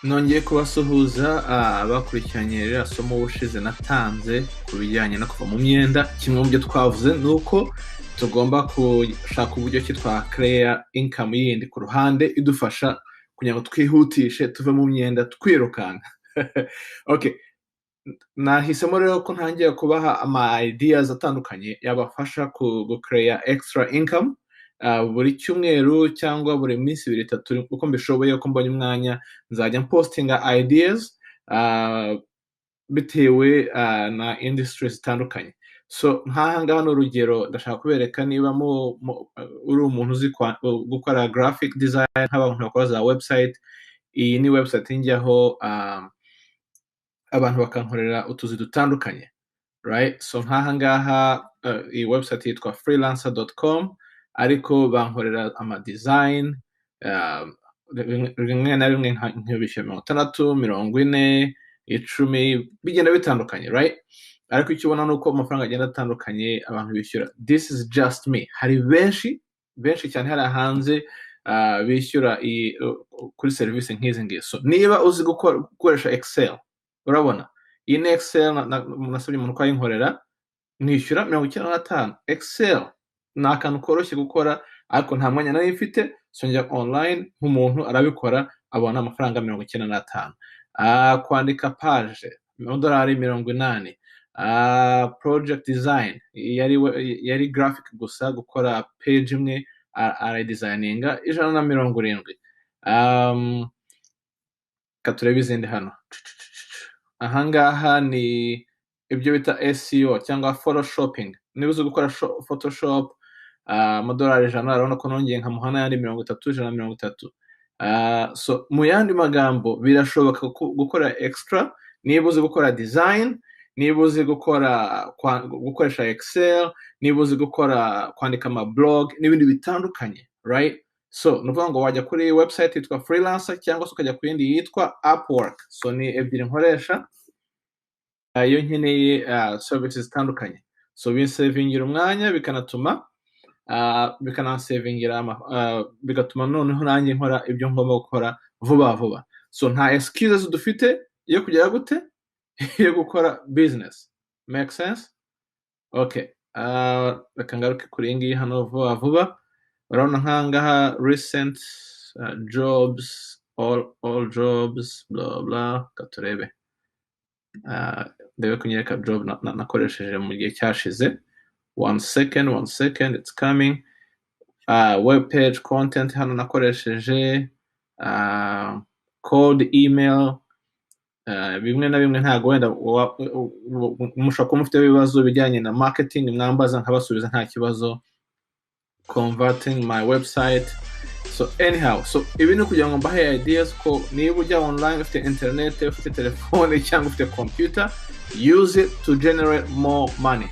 Nongeye kubasuhuza abakurikiranye ririya somo ubushize natanze ku bijyanye no kuva mu myenda. Kimwe mu byo twavuze ni uko tugomba gushaka uburyo ki twakereya income yindi ku ruhande idufasha kugira ngo twihutishe tuve mu myenda twirukanka. Okay. Nahisemo rero ko ntangiye kubaha ama ideas atandukanye yabafasha gukereya extra income buri cyumweru cyangwa buri minsi 2, 3, uko mbishoboye, uko mbonye umwanya nzajya mpostinga ideas bitewe na industry zitandukanye. So nk'aha ngaha ni urugero ndashaka kubereka: niba uri umuntu uzi gukora graphic design, nk'abantu bakora za website, iyi ni website njyaho abantu bakankorera utuzi dutandukanye, right? So nk'aha ngaha iyi website yitwa freelancer.com, ariko bankorera ama design rimwe na rimwe nkabishyura 60, 40, 10, bigenda bitandukanye, right? Ariko icyo ubona ni uko amafaranga agenda atandukanye abantu bishyura. This is just me. Hari benshi benshi cyane hariya hanze bishyura iyi kuri serivisi nk'izi ngizi. So niba uzi gukoresha Excel, urabona iyi ni Excel nasabye umuntu ko ayinkorera, nishyura 95. Excel ni akantu koroshye gukora, ariko nta mwanya nari mfite, so njya online nk'umuntu arabikora, abona amafaranga 95. Kwandika page, amadolari 80. Project design yari graphic gusa, gukora page imwe arayidesigninga, 170. Reka turebe izindi hano. Ahangaha ni ibyo bita SEO cyangwa photoshopping. Niba uzi gukora Photoshop, amadolari 100. Urabona ko nongeye nkamuha n'ayandi 30, 130. So mu yandi magambo, birashoboka gukora extra niba uzi gukora design, niba uzi gukora gukoresha Excel, niba uzi gukora kwandika ama blog n'ibindi bitandukanye, right? So ni ukuvuga ngo wajya kuri website yitwa Freelancer cyangwa se ukajya ku yindi yitwa Upwork. So ni ebyiri nkoresha iyo nkeneye services zitandukanye. So binsavingira umwanya, bikanatuma bikanansavingira bigatuma noneho nanjye nkora ibyo ngomba gukora vuba vuba. So nta excuses dufite yo kugera gute yo gukora business. Make sense? Okay, reka ngaruke kuri iyi ngiyi hano vuba vuba. Urabona nk'ahangaha recent jobs, all jobs, bla bla. Reka turebe, ndebe kunyereka job nakoresheje mu gihe cyashize. One second, one second, it's coming. Web page content hano nakoresheje, code email, bimwe na bimwe ntabwo wenda mushobora kuba mufite ibibazo bijyanye na marketing, mwambaza nkabasubiza nta kibazo. Converting my website. So anyhow, so ibi ni ukugira ngo mbahe ideas ko niba ujya online, ufite internet, ufite telefone cyangwa ufite computer, use it to generate more money.